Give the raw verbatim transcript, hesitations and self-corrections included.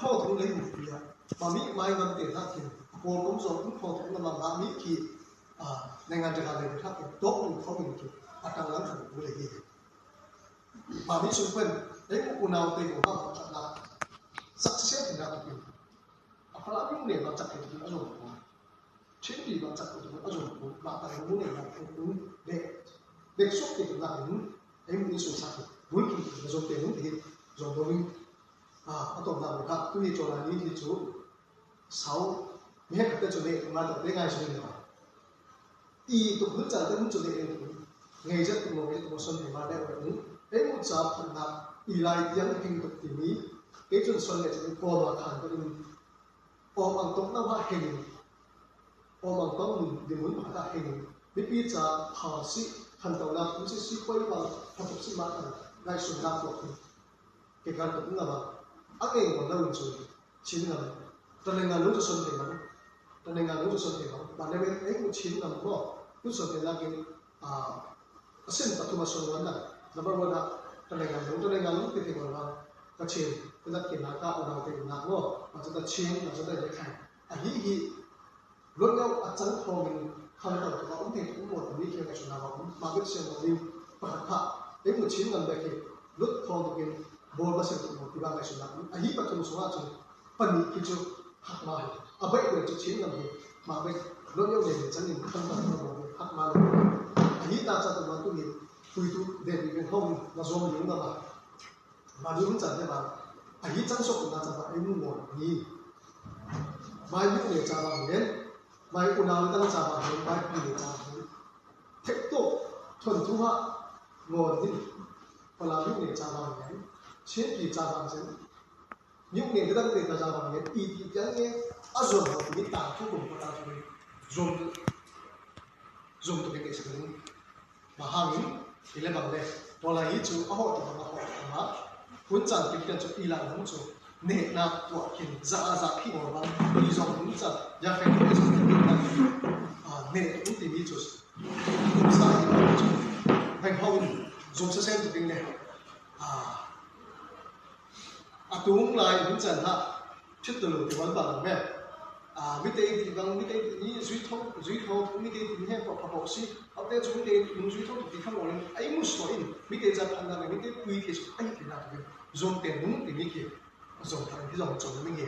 Khawng tung lei mu pia, mami mai ngam te na kin, a pawl kong zong tung khawng tung ngam a mi ki, a, nei ngan jaga lei na kin, tok tung khawng min ki, a tang lang khang tung lei hi. Mami sung pen, ei mu unau te ko ha, a na, sak se se na kin, a pala mi ne ba chak te kin a zong ko. Chin pi ba chak ko tung a zong ko, ba ta mu ne ba ko tung, de, de sok te kin na kin, ei mu in su sak, bul kin, na zong te tung kin, zong ko min, A, a tawpna mun kha, tu hi Chawlai ni hi chu, sau, mi hek khat te chu ne, ma tawh te ngai su ni ma. I tuk hun cha te hun chu ne, ngei zet tu mo, ngei zet tu mo son ni ma de wa ni. Ei mu cha phan na, i lai tiang hing tuk ti mi, ei chun son ne chu ko ma khan ko ni. Om ang tawk na wa hing. Om ang tawk mun, di mun ma ta hing. Mi pi cha, pha si, khan tawk na, kum si si koi wa, pha tuk si ma khan, ngai su na tawk ni. Kei kal tuk ngam a, a ngei ngam lo in chu, Chin ngam. Tale ngam lo chu son thei ngam. Tale ngam lo chu son thei ngam. Ba le ei ku Chin ngam ko, ku son thei la kin, a, a sin pathum a son ngam na. Number one a, tale ngam lo, tale ngam lo, te te ngam lo. Ka Chin, ka zat kin na ka, a nau te na ko, ba chu ta Chin, ba chu ta le khai. A hi hi, Lotnyo a chang thawngin khangthak tuk a um thei tuk maw ti mi khel ngaihsutna a um. Mabek siam lo ding pakhat kha, ei mu Chin ngam bek hi, lut thawng tukin bawl ka sem tuk maw ti ba ngaihsutna a um. Ahi pathum sungah chun pani khi chu hak ma hi. A baih pen chu Chin ngam hi. Mabek Lotnyo le hi changin khangthak tuk a bawl hi hak ma lo. Ahi ta cha tuk ma tu hi, puitu David Beng Hawng na zuam ding ngam a. Mani hun chan te ba, ahi chan sok na cha ba, ei mu ngawh ni. Mai mu ne cha ba ngen, mai unau tang cha ba ngen, mai pi ne cha ba ngen. Thek to, thon thu ha, ngawh ni. Pala mu ne cha ba ngen, Chin pi cha ba ngen. Mu ne te dang te cha ba ngen, i ti tiang ngen, a zuam ho ti ta thu kum ko ta thu. Zuam, zuam to ke ke sa ngen. Bang hangin, hi le bang le, Chawlai hi chu a hawh ta bang a hawh ta bang a, hun chan kit pian chu i la nung chu, nehna tuah khin, za a za khi ngawh bang, i zong hun chan, ya khen i zong khin bang, a, neh tung ti mi chu, kum sa i bang chu, bang hawh in, zong sa sen tu ting le, a, A tung lai hun chan ha, thit tu lo ti wan bang me. A, mite i ti bang, mite i ti ni zui thong, zui thong, mite i ti ni he pa pa pa si. A te chu mite i ti ni zui thong ti kha mo len, ai mu so in, mite cha phan na me, mite pui ti so, ai ti na ti. Zong te nung ti ni ki. Zong ta ti zong zong ni ki.